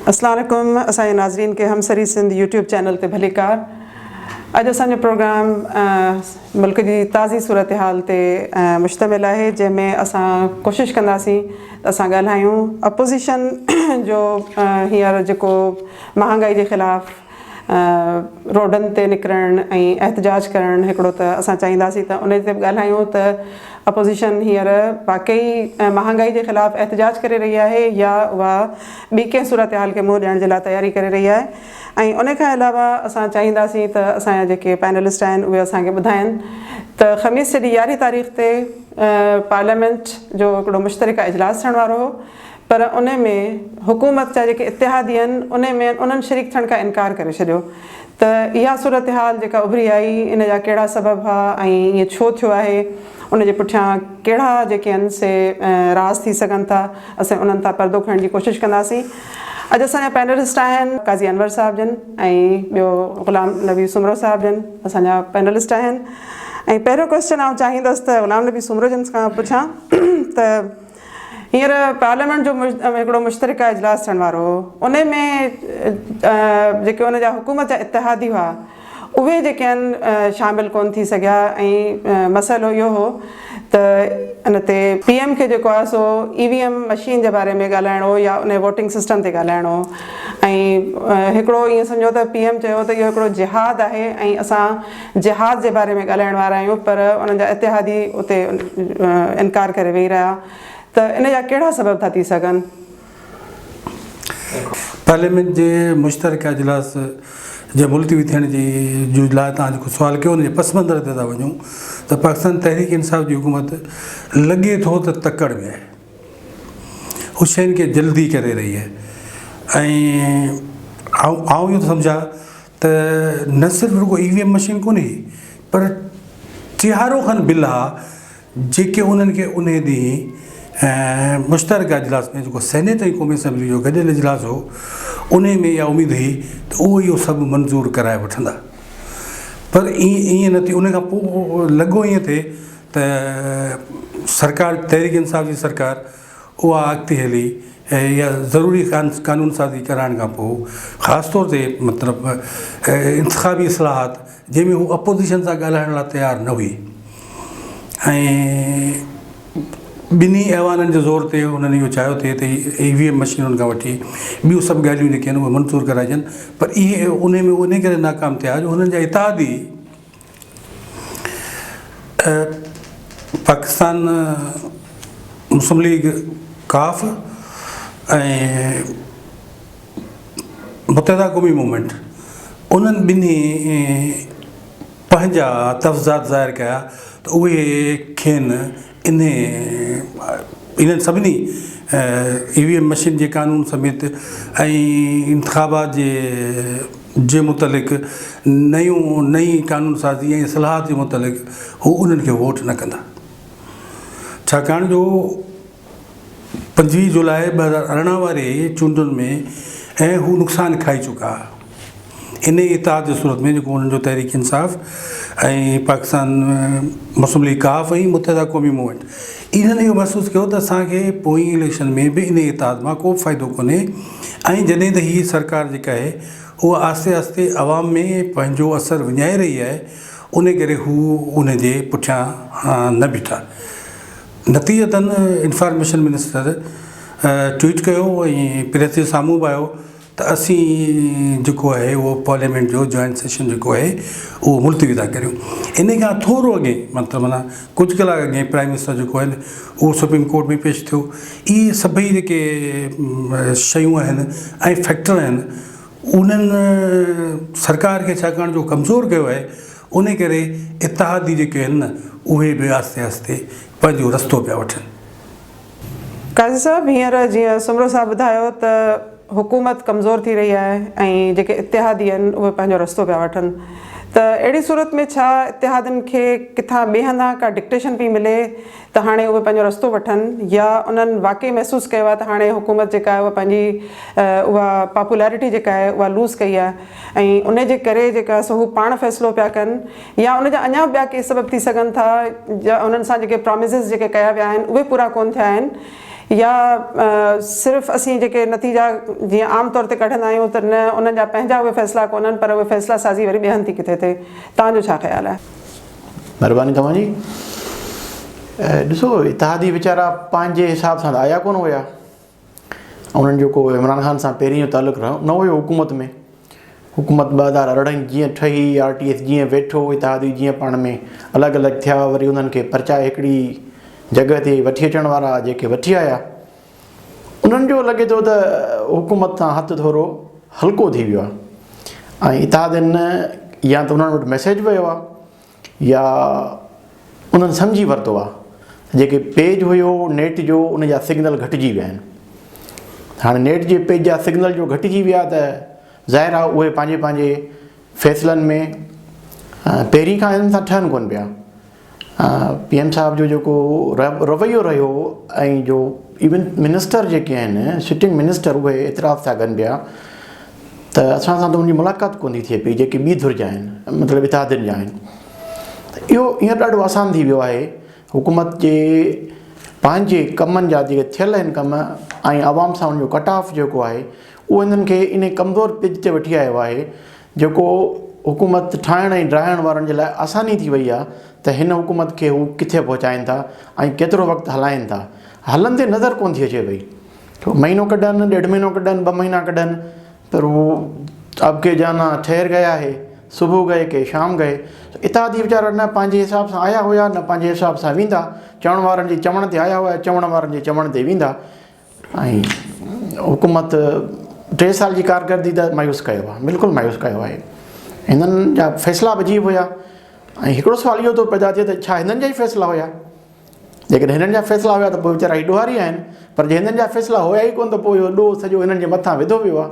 اسلام عليڪم اسان جي ناظرين کي همسري سنڌ يوٽيوب چينل تي ڀليڪار اڄ اسان جو پروگرام ملڪ جي تازي صورتحال تي مشتمل آهي جنهن ۾ اسان ڪوشش ڪنداسين ته اسان ڳالهايون اپوزيشن جو هينئر جيڪو مهانگائي جي خلاف روڊن تي نڪرڻ ۽ احتجاج ڪرڻ هڪڙو ته اسان چاهينداسين ته ان تي به ڳالهايون ته اپوزيشن هينئر واقعي مهانگائي جي خلاف احتجاج ڪري رهي آهي يا اها ٻي ڪنهن صورتحال کي منهن ڏيڻ جي لاء تياري ڪري رهي آهي ۽ ان کان علاوه اسان چاهينداسين ته اسان جا جيڪي پينلسٽ آهن اهي اسان کي ٻڌائين ته خميس جي ڏينهن يارهين تاريخ تي پارليامينٽ جو هڪڙو مشترڪه اجلاس ٿيڻ وارو هو پر ان ۾ حڪومت جا جيڪي اتحادي آهن ان ۾ انهن شريڪ ٿيڻ کان انڪار ڪري ڇڏيو ته اها صورتحال جيڪا اڀري آئي ان جا ڪهڙا سبب هئا ۽ ائين ڇو ٿيو آهي ان جي پٺيان ڪهڙا جيڪي آهن سي راز ٿي سگهن ٿا اسين انهن تان پردو کڻڻ جي ڪوشش ڪنداسين اڄ اسان جا پينلسٽ آهن قاضي انور صاحب جن ۽ ٻيو غلام نبي سومرو صاحب جن اسان جا پينلسٽ آهن ۽ پهريون ڪويسچن آئون چاهيندس ته غلام نبي سومرو جن کان پڇان ته هينئر پارليامينٽ جو هڪڙو مشترڪه اجلاس ٿيڻ وارو هو انهي ۾ جيڪي ان جا حڪومت جا اتحادي هئا اهي جيڪي آهن شامل ڪونه ٿي سگهيا ۽ مسئلو اهو هو ته ان تي پي ايم کي جيڪو آهي سو اي وي ايم مشين جي باري ۾ ڳالهائڻو هو يا ان ووٽنگ سسٽم تي ڳالهائڻو هو ۽ هڪڙو ائين سمجهو ته پي ايم چيو ته اهو هڪڙو جهاد آهي ۽ اسان جهاد جي باري ۾ ڳالهائڻ وارا آهيون پر انهن جا اتحادي اتي انڪار ڪري ويهي رهيا ته ان جا ڪهڙا سبب ٿا ٿي سگهن؟ پارليامينٽ جي مشترڪه اجلاس جي ملتوي ٿيڻ جي جو لاء توهان جيڪو سوال ڪيو ان جي پس منظر تي ٿا وڃون ته پاڪستان تحريڪ انصاف جي حڪومت لڳي ٿو ته تڪڙ ۾ آهي هو شين کي جلدي ڪري رهي آهي ۽ آئون اهو ٿو سمجهان ته نه صرف رڳو اي وي ايم مشين ڪونهي پر ٽيهارو کن بل ها جيڪي انهن کي انهي ڏينهن مشترڪه اجلاس ۾ جيڪو سينيٽ ۽ قومي اسيمبلي جو گڏيل اجلاس هو انهي ۾ اها اميد هئي ته اهو اهو سڀ منظور ڪرائي وٺندا پر ائين ائين نه ٿي ان کان پوء لڳو ائين ٿي ته سرڪار تحريڪ انصاف جي سرڪار اها اڳتي هلي ۽ اها ضروري قانون سازي ڪرائڻ کان پوء خاص طور تي مطلب انتخابي اصلاحات جنهن ۾ هو اپوزيشن سان ڳالهائڻ لاء تيار نه هئي ۽ ٻنهي ايوانن جي زور تي انهن اهو چاهيو ٿي ته اي وي ايم مشينن کان وٺي ٻيون سڀ ڳالهيون جيڪي آهن اهي منظور ڪرائجن پر اهي ان ۾ ان ڪري ناڪام ٿيا جو هنن جا اتحادي پاڪستان مسلم ليگ قاف ۽ متحده قومي موومينٽ انهن ٻنهي پنهنجا تفضات ظاهر ڪيا ته اهي کين انهي انهن سڀني اي وي ايم مشين جي قانون سميت ۽ انتخابات جي جي متعلق نيون نئين قانون سازي ۽ اصلاحات جي متعلق هو انهن کي ووٽ نه ڪندا ڇاڪاڻ جو 25 جولاء 2018 واري چونڊن ۾ ۽ هو نقصان کائي چڪا انهيء اتحاد جي صورت ۾ جيڪو انهن جو تحريڪ انصاف ۽ پاڪستان مسلم ليگ قاف ۽ متحده قومي موومينٽ انهن اهو محسوس ڪيو ته اسان کي پوئين اليڪشن ۾ به انهيء اتحاد مان ڪو به فائدو ڪونهي ۽ جڏهن ته هي سرڪار جيڪا آهي اها آهستي آهستي عوام ۾ پنهنجو اثر وڃائي رهي آهي ان ڪري هو ان جي پٺيان نه بيٺا. نتيجتن انفارميشن منسٽر ٽوئيٽ ڪيو ۽ پريس جي سامهون به آيو ته اسين جيڪو آهي اهو پارليامينٽ جو جوائنٽ سيشن جيڪو آهي اهو ملتوي ٿا ڪريون ان کان ٿورو اڳي مطلب معنيٰ ڪجهه ڪلاڪ اڳي پرائم منسٽر جيڪو آهي اهو سپريم ڪورٽ ۾ پيش ٿيو اهي سڀئي جيڪي شيون آهن ۽ فيڪٽر آهن انهن سرڪار کي ڇاڪاڻ جو ڪمزور ڪيو آهي ان ڪري اتحادي جيڪي آهن نه اهي به آهستي آهستي پنهنجو رستو پيا وٺن. قاضي صاحب هينئر جيئن سومرو صاحب ٻڌايو ته حڪومت ڪمزور ٿي رهي آهي ۽ جيڪي اتحادي آهن اهي پنهنجو رستو پيا وٺن ته اهڙي صورت ۾ ڇا اتحادين کي ڪٿان ٻئي هنڌان ڪا ڊڪٽيشن پئي ملي ته هاڻي اهي پنهنجو رستو وٺن يا انهن واقعي محسوس ڪيو آهي ته هاڻي حڪومت جيڪا آهي اها پنهنجي اها پاپولرٽي جيڪا آهي اها لوز ڪئي آهي ۽ ان جي ڪري جيڪا سو هو پاڻ فيصلو پيا ڪن يا ان جا اڃا به ٻيا ڪي سبب ٿي سگهن ٿا يا انهن سان جيڪي پراميزز جيڪي ڪيا ويا آهن اهي پورا ڪونه ٿيا آهن يا صرف اسين جيڪي نتيجا جيئن عام طور تي ڪڍندا آهيون ته نه انهن جا پنهنجا اهي فيصلا ڪونهن پر اهي فيصلا سازي وري ٻين ٿي ڪٿي ٿئي توهان جو ڇا خيال آهي؟ مھرباني توھان جي. ڏسو اتحادي ويچارا پنھنجي حساب سان ته آيا ڪونه ھيا. انھن جو ڪو عمران خان سان پھرين جو تعلق نه ھيو حڪومت ۾. حڪومت 2018 جيئن ٺهي آر ٽي ايس جيئن ويٺو اتحادي جيئن پاڻ ۾ الڳ الڳ ٿيا وري انھن کي پرچائي ھڪڙي جڳهه تي وٺي اچڻ وارا جيڪي وٺي آيا انهن جو لڳي ٿو ته حڪومت تان هٿ ٿورو هلڪو ٿي ويو آهي ۽ اتحادين يا ته انهن وٽ ميسيج ويو آهي يا انهن سمجهي ورتو آهي جيڪي پيج هيو نيٽ جو ان جا سگنل گهٽجي ويا آهن هاڻي نيٽ جي پيج جا سگنل جو گهٽجي ويا ته ظاهر آهي اهي پنهنجي پنهنجي فيصلن ۾ پهرين کان هنن سان ٺهن ڪونه پيا پي ايم صاحب جو جيڪو رويو رهيو ۽ جو ايون منسٽر جيڪي آهن سٽنگ منسٽر اهي اعتراف ٿا ڪن پيا ته اسان سان ته ان جي ملاقات ڪونه ٿي ٿئي پئي جيڪي ٻي ڌر جا آهن مطلب اتحادين جا آهن ته اهو ائين ڏاڍو آسان ٿي ويو آهي حڪومت جي پنهنجي ڪمن جا جيڪي ٿيل آهن ڪم ۽ عوام سان ان جو ڪٽ آف جيڪو آهي اهو هنن کي ان ڪمزور پچ تي وٺي آيو آهي جيڪو حڪومت ٺاهڻ ۽ ڊاهڻ وارن جي لاء آساني ٿي وئي آهي ته هن حڪومت کي هو ڪٿي پهچائين ٿا ۽ ڪيترو وقت هلائين ٿا. هلندي نظر ڪونه ٿي اچي پئي. مهينو ڪڍن، ڏيڍ مهينو ڪڍن، ٻه مهينا ڪڍن پر هو اب ڪي جانا ٺهر گيا هي، صبح گئي ڪي شام گئي. اتحادي ويچارا نه پنهنجي حساب سان آيا هيا نه پنهنجي حساب سان ويندا. چوڻ وارن جي چوڻ تي آيا هيا، چوڻ وارن جي چوڻ تي ويندا. ۽ حڪومت ٽي سال جي ڪارڪردگي ته مايوس ڪيو آهي بلڪل مايوس ڪيو آهي هنن جا فيصلا به عجيب هيا ۽ هڪڙو سوال اهو ٿو پيدا ٿئي ته ڇا هنن جا ئي فيصلا هيا جيڪڏهن هنن جا فيصلا هيا ته پوء ويچارا هي ڏوهاري آهن پر جي هنن جا فيصلا هيا ئي ڪونه ته پوء اهو ڏوهه سڄو هنن جي مٿان وڌو ويو آهي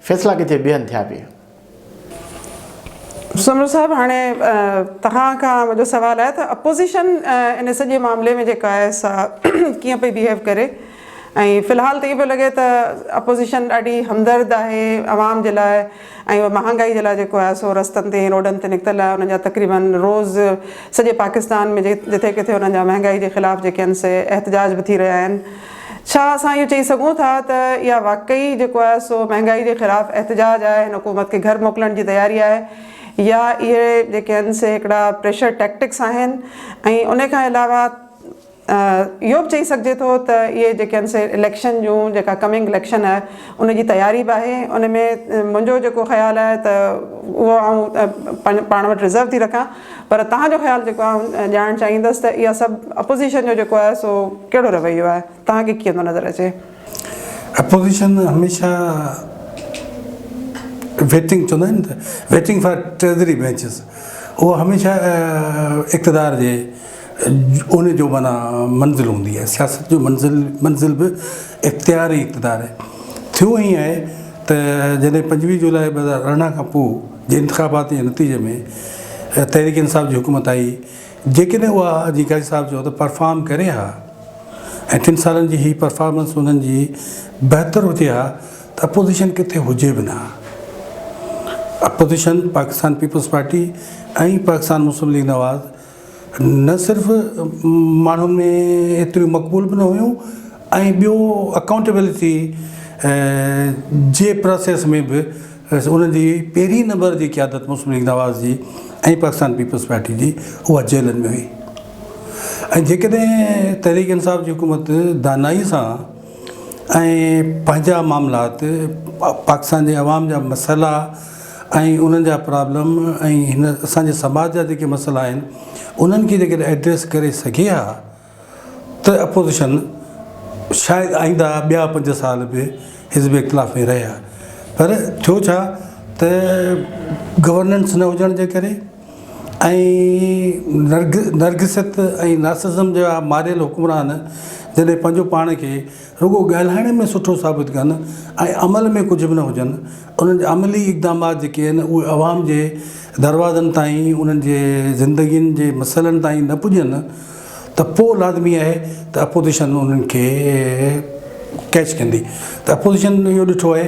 فيصلا ڪٿي ٻين ٿيا پئي. سومرو صاحب هاڻي توهان کان منهنجو سوال آهي ته اپوزيشن ان سڄي معاملي ۾ جيڪا آهي سا ڪيئن پئي بيهيو ڪري ۽ في الحال ته ائين پيو لڳي ته اپوزيشن ڏاڍي همدرد آهي عوام جي لاء ۽ اها مهانگائي جي لاء جيڪو آهي سو رستن تي روڊن تي نڪتل آهي انهن جا تقريبن روز سڄي پاڪستان ۾ جٿي ڪٿي انهن جا مهانگائي جي خلاف جيڪي آهن سي احتجاج به ٿي رهيا آهن ڇا اسان اهو چئي سگهون ٿا ته اها واقعي جيڪو آهي سو مهنگائي جي خلاف احتجاج آهي، هن حڪومت کي گهر موڪلڻ جي تياري آهي يا اهي جيڪي آهن سي هڪڙا پريشر ٽيڪٽڪس آهن ۽ ان کان علاوه اهو به چئي سگهجي ٿو ته اهي جيڪي آهن سي اليڪشن جون جيڪا ڪمنگ اليڪشن آهي ان جي تياري به آهي ان ۾ منهنجو جيڪو خيال آهي ته اهو آئون پاڻ وٽ رزرو ٿي رکان پر توهان جو خيال جيڪو آهي آئون ڄاڻڻ چاهيندس ته اها سڀ اپوزيشن جو جيڪو آهي سو ڪهڙو رويو آهي توهان کي ڪيئن ٿو نظر اچي؟ اپوزيشن هميشه ويٽنگ چوندا آهن ته ويٽنگ فار ٽريزري بينچز اهو هميشه اقتدار جي ان جو معنيٰ منزل هوندي آهي سياست جو منزل منزل به اختيار ۽ اقتدار آهي ٿيو ائين آهي ته جڏهن 25 جولاء 2018 کان پوء جي انتخابات جي نتيجي ۾ تحريڪ انصاف جي حڪومت آئي جيڪڏهن اها جيئن قاضي صاحب چيو ته پرفارم ڪري ها ۽ ٽن سالن جي هي پرفارمنس انهن جي بهتر هجي ها ته اپوزيشن ڪٿي هجي به نه ها. Opposition Pakistan Peoples Party ۽ Pakistan Muslim League Nawaz نه صرف ماڻهن ۾ ايتريون مقبول به نه هيون ۽ ٻيو اڪائونٽيبلٽي جي پراسيس ۾ به انهن جي پهرين نمبر جي قيادت مسلم ليگ نواز جي ۽ پاڪستان پيپلز پارٽي جي اها جيلن ۾ هئي ۽ جيڪڏهن تحريڪ انصاف جي حڪومت دانائي سان ۽ پنهنجا معاملات پاڪستان جي عوام جا مسئلا ۽ انهن جا پرابلم ۽ هن اسان جي سماج جا جيڪي مسئلا آهن انهن کي جيڪڏهن ايڊريس ڪري سگهي ها ته اپوزيشن شايد آئنده ٻيا پنج سال به حزب اختلاف ۾ رهي ها پر ٿيو ڇا ته گورننس نه هجڻ جي ڪري ۽ نرگسيت ۽ نارسزم جا ماريل حڪمران جڏهن پنهنجو پاڻ کي رڳو ڳالهائڻ ۾ سٺو ثابت ڪن ۽ عمل ۾ ڪجهه به نه هجن، انهن جا عملي اقدامات جيڪي آهن اهي عوام جي دروازن تائين انهن جي زندگين جي مسئلن تائين نه پڄن ته پوء لازمي آهي ته اپوزيشن انهن کي ڪيچ ڪندي ته اپوزيشن اهو ڏٺو آهي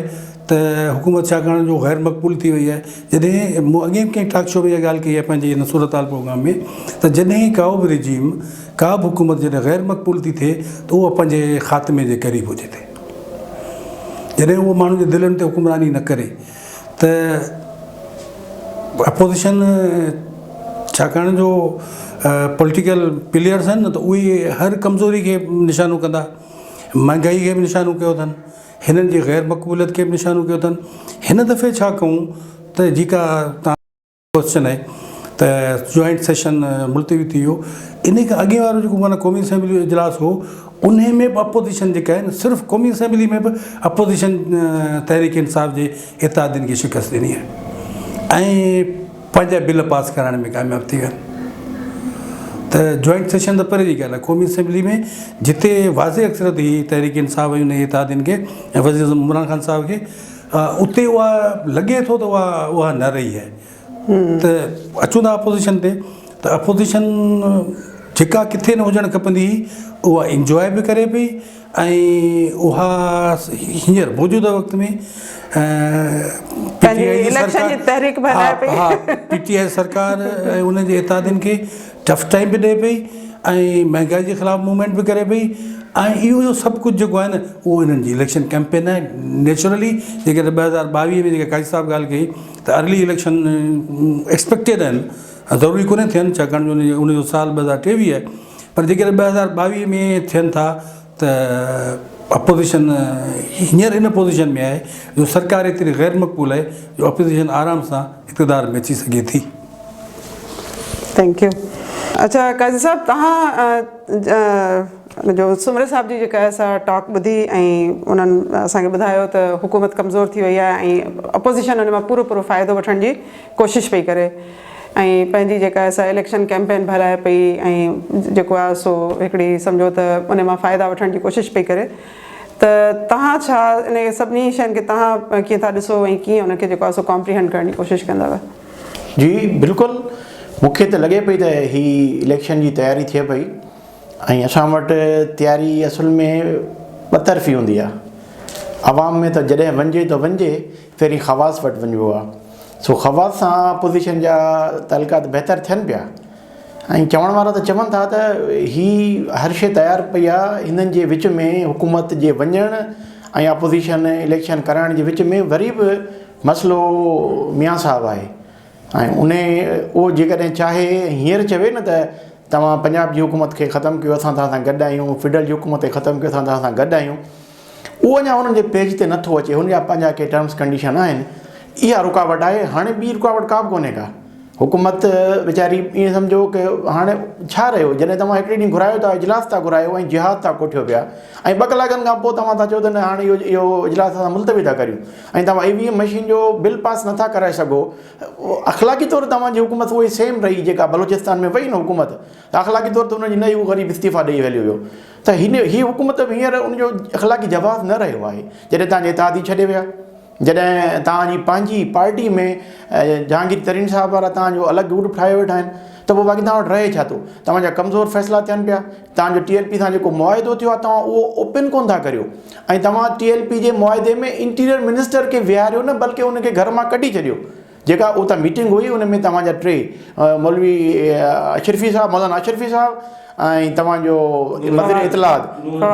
ته حڪومت ڇاڪاڻ جو غير مقبول ٿي وئي آهي جڏهن مون اڳي به ڪنهن ٽاڪ شو ۾ اها ڳالهه ڪئي آهي پنهنجي هن صورتحال پروگرام ۾ ته جڏهن ڪا به رجيم ڪا به حڪومت جڏهن غير مقبول ٿي ٿئي ته اها پنهنجي خاتمي جي قريب هجي ٿي جڏهن اهو ماڻهن جي دلين تي حڪمراني نه ڪري ته اپوزيشن ڇاڪاڻ جو پوليٽيڪل پليئرس آهن نه ته اهي هر ڪمزوري کي نشانو ڪندا مهنگائي کي به نشانو ڪيو اٿن هنن جي غير مقبوليت کي به نشانو ڪيو اٿن. هن دفعي ڇا ڪئون ته جيڪا توهان جو ڪوئسچن آهي ته جوائنٽ سيشن ملتوي ٿي ويو انهي کان اڳي وارو جيڪو معنيٰ قومي اسيمبلي جو اجلاس هو انهي ۾ به اپوزيشن جيڪا آهي نه صرف قومي اسيمبلي ۾ به اپوزيشن تحريڪ انصاف جي اتحادين کي شڪست ڏني آهي ۽ پنهنجا بل پاس ڪرائڻ ۾ ڪامياب ٿي ويا ته جوائنٽ سيشن ته پري جي ڳالهه آهي قومي اسيمبلي ۾ جتي واضح اڪثريت هئي تحريڪ انصاف ۽ ان جي اتحادين کي ۽ وزير اعظم عمران خان صاحب کي اتي اها لڳي ٿو ته اها اها نه رهي آهي ته اچون ٿا اپوزيشن تي ته اپوزيشن جيڪا ڪٿي نه هجڻ کپندي هئي اها انجواء به ڪري پئي ۽ اها هينئر موجوده وقت ۾ پي ٽي آء جي سرڪار ها پي ٽي آء سرڪار ۽ ان جي اتحادين کي ٽف ٽائيم به ڏئي پئي ۽ مهنگائي جي خلاف موومينٽ به ڪري پئي ۽ اهو اهو سڀ ڪجهه جيڪو آهي نه اهو انهن جي اليڪشن ڪيمپين آهي نيچرلي جيڪڏهن 2022 ۾ جيڪا قاضي صاحب ڳالهه ڪئي ته ارلي اليڪشن ايڪسپيڪٽيڊ آهن ضروري ڪونهي ٿين ڇاڪاڻ جو ان جو سال 2023 آهي پر جيڪڏهن 2022 ۾ ٿين ٿا ته اپوزيشن هينئر ان پوزيشن ۾ آهي جو سرڪار ايتري غير مقبول آهي جو اپوزيشن آرام سان اقتدار ۾ اچي سگهي ٿي. Thank you اڇا قاضي صاحب توهان جو سومري صاحب جي جيڪا سا ٽاڪ ٻڌي ۽ انهن اسان کي ٻڌايو ته حڪومت ڪمزور ٿي وئي آهي ۽ اپوزيشن ان مان پورو پورو فائدو وٺڻ جي ڪوشش پئي ڪري ۽ پنهنجي جيڪا آهي سا اليڪشن ڪيمپين به هلائي پئي ۽ جيڪو آهي سو هڪڙي سمجهو ته ان مان فائدا وٺڻ جي ڪوشش پئي ڪري ته توهان ڇا ان سڀني شين کي توهان ڪيئن ٿا ڏسو ۽ ڪيئن ان کي جيڪو آهي سو ڪامپريهنڊ ڪرڻ جي ڪوشش ڪندؤ؟ جي بلڪل مون کي ته لڳي پئي ته هي اليڪشن جي تياري ٿئي پئي ۽ اسان وٽ تياري اصل ۾ ٻه طرفي هوندي آهي عوام ۾ ته جڏهن وڃجي ته وڃجي پهرين خواص وٽ وڃبو آهي سو خواص سان اپوزيشن جا تعلقات بهتر ٿين پيا ۽ چوڻ وارا ته چون ٿا ته هي هر شيء تيار پئي آهي هنن جي وچ ۾ حڪومت جي وڃڻ ۽ اپوزيشن اليڪشن ڪرائڻ جي وچ ۾ وري به مسئلو ميان صاحب آهي ۽ ان اهو جيڪڏهن چاهي هينئر چوي نه ته توهان پنجاب جي حڪومت کي ختم ڪيو اسان توهان سان گڏ آهيون فيڊرل جي حڪومت کي ختم ڪيو اسان توهان سان گڏ آهيون اهو اڃا انهن جي پيج تي نٿو اچي، هن جا پنهنجا ڪي ٽرمس ڪنڊيشن آهن، اها رڪاوٽ آهي، هاڻي ٻي رڪاوٽ ڪا به ڪونهي ڪا، حڪومت ويچاري ائين سمجهو ڪه هاڻي ڇا رهيو، جڏهن توهان هڪڙي ڏينهن گهرايو ٿا اجلاس ٿا گهرايو ۽ جهاد ٿا ڪوٺيو پيا ۽ ٻه ڪلاڪن کان پوء توهان ٿا چئو ته نه هاڻي اهو اهو اجلاس اسان ملتوي ٿا ڪريون ۽ توهان اي وي ايم مشين جو بل پاس نٿا ڪرائي سگهو، اخلاقي طور توهان جي حڪومت اها ئي سيم رهي جيڪا بلوچستان ۾ وئي نه حڪومت ته اخلاقي طور ته ان جي نه هي غريب استعيفا ڏئي هليو ويو. ته هن هي حڪومت به هينئر ان جو اخلاقي جواز نه رهيو آهي جڏهن توهان جي اتحادي ڇڏي ويا جڏهن توهان جي پنهنجي پارٽي ۾ جهانگير ترين صاحب وارا توهان جو الڳ گروپ ٺاهي ويٺا آهن ته پوء باقي توهان وٽ رهي ڇا ٿو توهان جا ڪمزور فيصلا ٿين پيا توهان جو ٽي ايل پي سان جيڪو معاهدو ٿيو آهي توهان اهو اوپن ڪون ٿا ڪريو ۽ توهان ٽي ايل پي جي معاهدي ۾ انٽيريئر منسٽر کي ويهاريو نه بلڪه ان کي گهر مان ڪڍي ڇڏيو جيڪا اتان ميٽنگ هئي ان ۾ توهان جا ٽي مولوي اشرفي صاحب مولانا اشرفي صاحب ۽ توهان جو وزير اطلاعات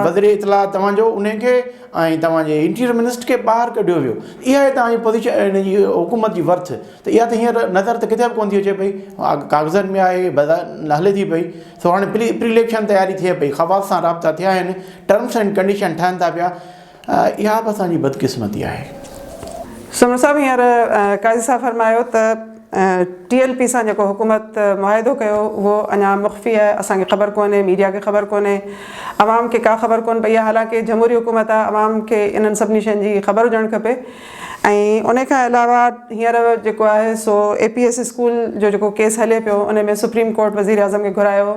وزير اطلاعات توهان جو ان کي ۽ توهان جي انٽيريئر منسٽر کي ٻاهر ڪڍيو ويو اها آهي توهان جي پوزيشن ان جي حڪومت جي ورٿ ته اها ته هينئر نظر ته ڪٿي به ڪونه ٿي اچي پئي ڪاغذن ۾ آهي هلي ٿي پئي سو هاڻي پري اليڪشن تياري ٿئي پئي خواص سان رابطا ٿيا آهن ٽرمس اينڊ ڪنڊيشن ٺهن ٿا پيا اها به اسان جي بدقسمتي آهي. سومرو صاحب هينئر قاضي صاحب فرمايو ته ٽي ايل پي سان جيڪو حڪومت معاهدو ڪيو اهو اڃا مخفي آهي اسان کي خبر ڪونهي ميڊيا کي خبر ڪونهي عوام کي ڪا خبر ڪونه پئي آهي حالانڪه جمهوري حڪومت آهي عوام کي انهن سڀني شين جي خبر هجڻ کپي ۽ ان کان علاوه هينئر جيڪو آهي سو اي پي ايس اسڪول جو جيڪو ڪيس هلي پيو ان ۾ سپريم ڪورٽ وزيراعظم کي گهرايو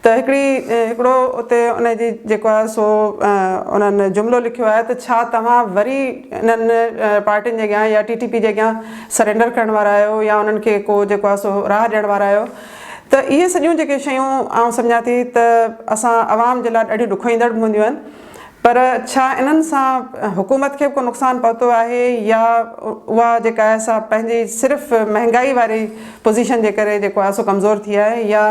ته هڪڙي هڪڙو اتي ان جي جيڪو آهي سو انهن جملو لکيو آهي ته ڇا توهان وري انهن پارٽين جي اڳيان يا ٽي ٽي پي جي اڳيان سرينڊر ڪرڻ وارا آهيو يا انهن کي ڪو جيڪو آهي سو راهه ڏيڻ وارا آهيو ته اهي سڄيون جيڪي شيون آئون سمجهان ٿي ته اسان عوام جي لاء ڏاڍيون ڏکوئيندڙ به هونديون آهن. پر ڇا انهن سان حڪومت کي به ڪو نقصان پهتو آهي يا اها جيڪا آهي سا پنهنجي صرف مهنگائي واري پوزيشن جي ڪري جيڪو آهي سو ڪمزور ٿي آهي يا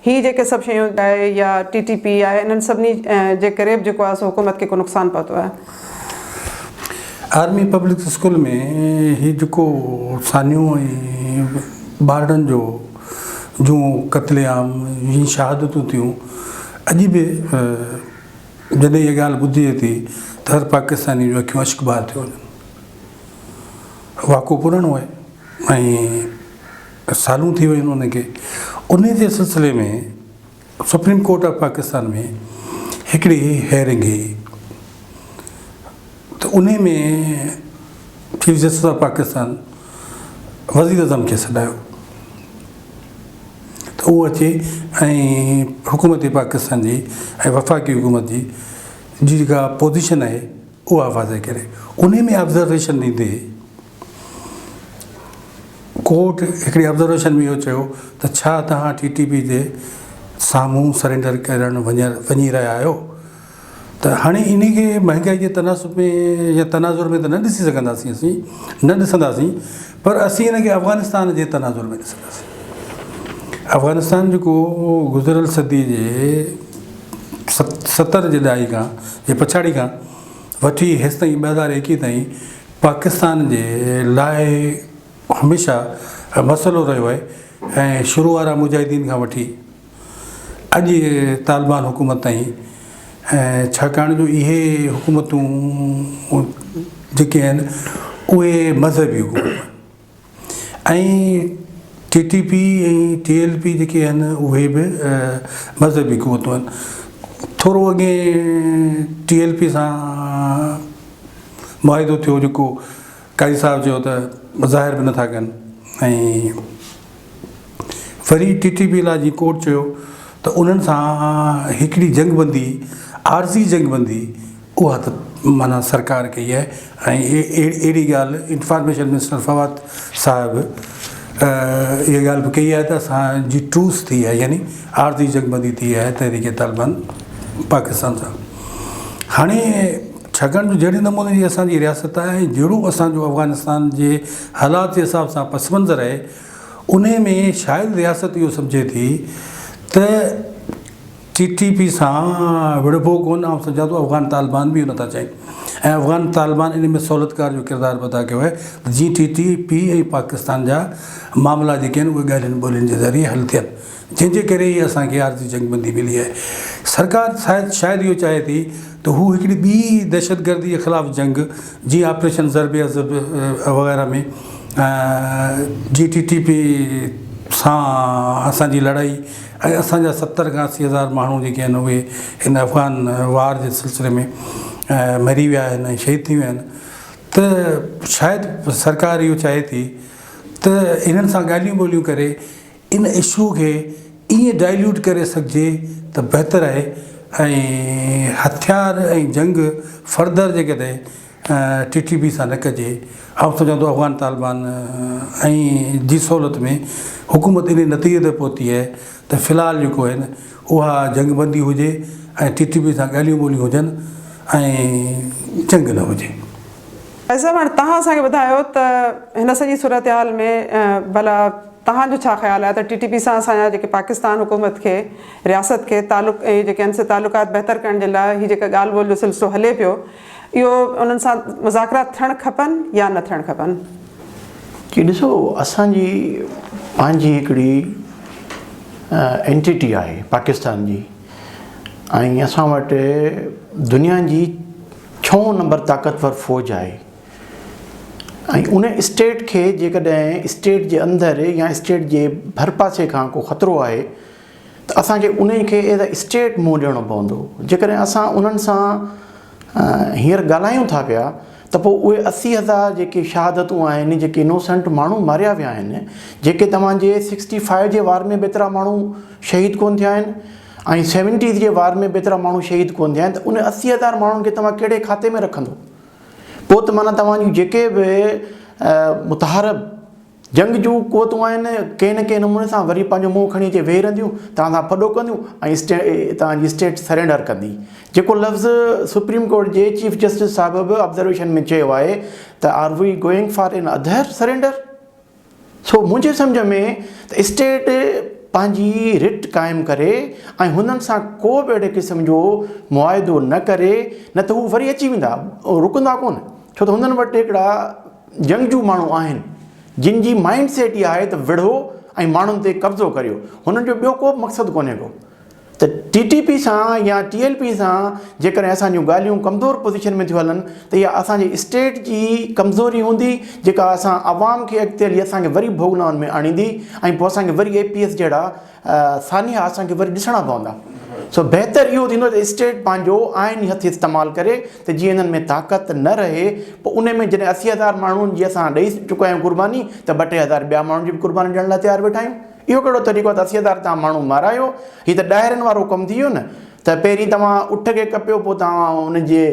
هي جيڪي سڀ شيون آهي يا ٽي ٽي پي آهي انهن سڀني جي ڪري به جيڪو آهي سو حڪومت کي ڪو نقصان پهتو آهي. آرمي پبلڪ اسڪول ۾ هي جيڪو سانحو ۽ ٻارڙن جو جون قتل عام جون شهادتون ٿيون اڄ به جڏهن اها ڳالهه ٻڌجي ٿي ته هر پاڪستاني جون اکيون اشڪبار ٿيو وڃن. واقعو پراڻو آهي ۽ سالون ٿي ويون ان کي. انهي جي سلسلي ۾ سپريم ڪورٽ آف پاڪستان ۾ هڪڙي هيئرنگ هئي ته انهي ۾ چيف جسٽس آف پاڪستان وزيراعظم کي سڏايو. ته اهو اچي ۽ حڪومت پاڪستان جي ۽ وفاقي حڪومت جي جي جيڪا پوزيشن آهي اها واضح ڪري انهي ۾ آبزرويشن ڏيندي ڪورٽ هڪڙي آبزرويشن ۾ اهو چيو ته ڇا توهان ٽي ٽي پي جي سامهون سرينڊر ڪرڻ وڃي رهيا آهيو ته هاڻي انهي کي مهنگائي جي تناسب ۾ يا تناظر ۾ ته نه ڏسي سگهنداسين اسين نه ڏسنداسين پر اسين ان کي افغانستان جي تناظر ۾ ڏسنداسين افغانستان جيڪو گذريل صدي جي 70 جي ڏهائي کان جي پڇاڙي کان وٺي هيستائين 2021 تائين پاڪستان جي لاء هميشه مسئلو رهيو آهي ۽ شروع وارا مجاهدين کان وٺي اڄ طالبان حڪومت تائين ڇاڪاڻ جو اهي حڪومتون جيڪي آهن اهي مذهبي حڪومتون آهن ۽ T T P ۽ T L P جيڪي آهن اهي به مذهبي حڪومتون آهن ٿورو اڳي ٽي ايل پي سان معاهدو ٿيو جيڪو قاضي صاحب چيو ته ظاهر به نٿا ڪن ۽ وري ٽي ٽي پي لاء جيئن ڪورٽ چيو ته انهن سان هڪڙي جنگ بندي عارضي جنگ بندي اها ته معنيٰ سرڪار ڪئي آهي ۽ اهڙي ڳالهه انفارميشن منسٽر فواد صاحب اها ڳالهه به ڪئي آهي ته اسان جي ٽروس ٿي آهي يعني عارضي جنگ بندي ٿي آهي تحريڪ طالبان پاڪستان سان هاڻي ڇاڪاڻ جو جهڙي نموني جي اسان جي رياست آهي ۽ جهڙو اسان جو افغانستان جي حالات جي حساب سان پس منظر آهي انهي ۾ شايد رياست اهو سمجهي ٿي ته ٽي ٽي پي سان وڙهبو ڪونه، آئون سمجهان ٿو افغان طالبان به اهو نٿا چاهين ۽ افغان طالبان انهي ۾ سهولتڪار جو ڪردار به ادا ڪيو آهي ته جيئن ٽي ٽي پي ۽ پاڪستان جا معاملا جيڪي آهن اهي ڳالهين ٻولهين جي ذريعي حل ٿين جنهن جي ڪري ئي اسان کي عارضي جنگ بندي ملي آهي سرڪار شايد اهو چاهي ٿي ته هو هڪڙي ٻي دهشتگردي جي خلاف جنگ جيئن آپريشن ضرب عضب وغيره ۾ جي ٽي ٽي پي سان اسان جي لڙائي ۽ اسان جا 70 کان 80 هزار ماڻهو جيڪي آهن اهي هن افغان وار جي سلسلي ۾ مري ويا آهن ۽ شهيد ٿي ويا آهن ته شايد سرڪار اهو چاهي ٿي ته انهن سان ڳالهيون ٻولهيون ڪري ان اشو کي ائين ڊائليوٽ ڪري سگهجي ته بهتر آهي ۽ هٿيار ۽ جنگ فردر جيڪڏهن ٽي ٽي پي سان نه ڪجي. آئون سمجهان ٿو افغان طالبان ۽ جي سهولت ۾ حڪومت انهي نتيجي تي پهتي آهي ته في الحال جيڪو آهي نه اها جنگ بندي هجي ۽ ٽي ٽي پي سان ڳالهيون ٻولهيون هجن ۽ جنگ نه هجي. فيض صاحب هاڻي توهان اسان کي ٻڌايو ته هن سڄي صورتحال ۾ ڀلا توهان جو ڇا خيال آهي ته ٽي ٽي پي سان اسان جا جيڪي پاڪستان حڪومت کي رياست کي تعلق اهي جيڪي آهن سي تعلقات بهتر ڪرڻ جي لاء هي جيڪا ڳالهه ٻولهه جو سلسلو هلي پيو اهو انهن سان مذاڪرات ٿيڻ کپن يا نه ٿيڻ کپن؟ جي ڏسو اسان جي پنهنجي هڪڙي اينٽيٽي آهي پاڪستان جي ۽ اسان وٽ دنيا جي ڇهون نمبر طاقتور فوج آهي ۽ ان اسٽيٽ کي جيڪڏهن اسٽيٽ جي اندر يا اسٽيٽ جي ڀرپاسي کان ڪو خطرو آهي ته اسان کي ان کي ايز اي اسٽيٽ منهن ڏيڻو پوندو جيڪڏهن اسان انهن سان هينئر ڳالهايون ٿا پيا ته پوء اهي 80 هزار جيڪي شهادتون آهن جيڪي انوسنٽ ماڻهو ماريا ويا آهن جيڪي توهان جي 65 جي وار ۾ به ايترا ماڻهو شهيد ڪون ٿيا آهن ۽ سيونٽيز جي وار ۾ به ايترا ماڻهو شهيد ڪون ٿيا آهن ته ان 80 هزار ماڻهن کي توهان ڪهڙي کاتي ۾ رکندو پوء ته معنيٰ توهان جون جيڪي به متحارب جنگجو قوتون آهن، ڪنهن نه ڪنهن نموني سان وري پنهنجو منهن کڻي اچي ويهي رهنديون، توهان سان ڦڏو ڪنديون ۽ توهان جي اسٽيٽ سرينڊر ڪندي. جيڪو لفظ سپريم ڪورٽ جي چيف جسٽس صاحب به آبزرويشن ۾ چيو آهي ته are we going for another surrender? سو منهنجي سمجهه ۾ ته اسٽيٽ پنهنجي رٽ قائم ڪري ۽ هنن سان ڪو به اهڙي قسم جو معاهدو نه ڪري نه ته هو وري اچي ويندا، رڪندا ڪونه ڇو ته هنن وٽ هڪڙا جنگجو ماڻهو آهن جن جي مائنڊ سيٽ اها آهي ته وڙهو ۽ ماڻهن تي قبضو ڪريو هنن جو ٻيو ڪو به مقصد ڪونهي ڪو ته ٽي ٽي پي سان يا ٽي ايل پي سان جيڪڏهن اسان جون ڳالهيون ڪمزور پوزيشن ۾ ٿيون هلن ته اها اسان جي اسٽيٽ جي ڪمزوري هوندي جيڪا اسان عوام کي اڳتي هلي اسان کي وري ڀوڳنائن ۾ آڻيندي ۽ پوء اسان کي وري اي پي ايس جهڙا سانحا اسان کي وري ڏسڻا پوندا. سو بهتر اهو ٿيندو ته اسٽيٽ پنهنجو آئيني هٿ استعمال ڪري ته جيئن انهن ۾ طاقت نه رهي پوء ان ۾ جڏهن 80,000 ماڻهن جي اسان ڏئي چڪا آهيون قرباني ته ٻه 3000 ٻيا ماڻهن جي به قرباني ڏيڻ لاء تيار ويٺا آهيون. اهو ڪهڙو طريقو آهي ته 80,000 توهان ماڻهو مارايو هي ته ڏاهرن وارو ڪم ٿي ويو نه ته پهرين توهان اٺ کي ڪپيو پوء توهان ان جي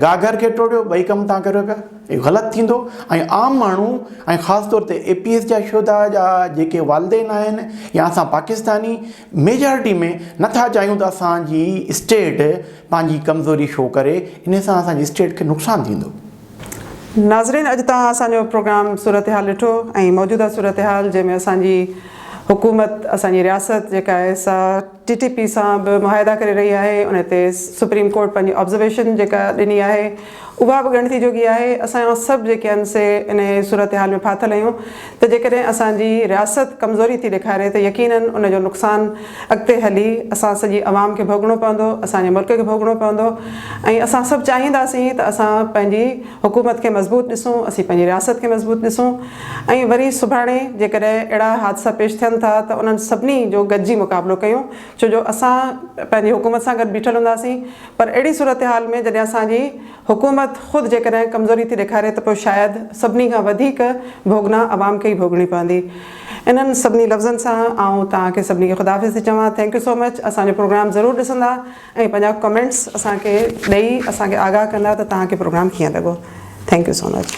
گاگهر کي ٽوڙيو ٻئي ڪم توهان ڪريو پيا اهو غلط ٿيندو ۽ عام ماڻهو ۽ خاص طور تي اي پي ايس جا شهدا جا جيڪي والدين آهن يا اسان پاڪستاني ميجارٽي ۾ نٿا چاهيون ته اسان جي اسٽيٽ پنهنجي ڪمزوري شو ڪري ان سان اسان جي اسٽيٽ کي نقصان ٿيندو. ناظرين اڄ توهان اسان جو پروگرام صورتحال ڏٺو ۽ موجوده صورتحال جنهن ۾ اسان جي حڪومت اسان جي رياست جيڪا آهي سا ٽي ٽي پي سان به معاهدا ڪري رهي آهي ان تي سپريم ڪورٽ پنهنجي آبزرويشن جيڪا ڏني آهي اها به ڳڻتي جوڳي آهي اسان سڀ جيڪي آهن سي ان صورتحال ۾ ڦاٿل آهيون ته جيڪڏهن اسان جي رياست ڪمزوري ٿي ڏيکاري ته يقينن ان جو نقصان اڳتي هلي اسان سڄي عوام کي ڀوڳڻو پوندو اسان جي ملڪ کي ڀوڳڻو پوندو ۽ اسان سڀ چاهينداسين ته اسان پنهنجي حڪومت کي مضبوط ڏسون اسين پنهنجي رياست کي مضبوط ڏسون ۽ وري سڀاڻي جيڪڏهن اهڙا حادثا پيش ٿين ٿا ته انهن سڀني جو گڏجي مقابلو ڪيون ڇو جو اسان پنهنجي حڪومت سان گڏ بيٺل هونداسين پر اهڙي صورتحال ۾ جڏهن اسان جي حڪومت خود جيڪڏهن ڪمزوري ٿي ڏيکاري ته پوء شايد سڀني کان وڌيڪ ڀوڳنا عوام کي ئي ڀوڳڻي پوندي. انهن سڀني لفظن سان آئون توهان کي سڀني کي خدا حافظ ٿي چوان. Thank you so much اسان جو پروگرام ضرور ڏسندا ۽ پنهنجا ڪمينٽس اسان کي ڏئي اسان کي آگاهه ڪندا ته توهان کي پروگرام ڪيئن لڳو. Thank you so much.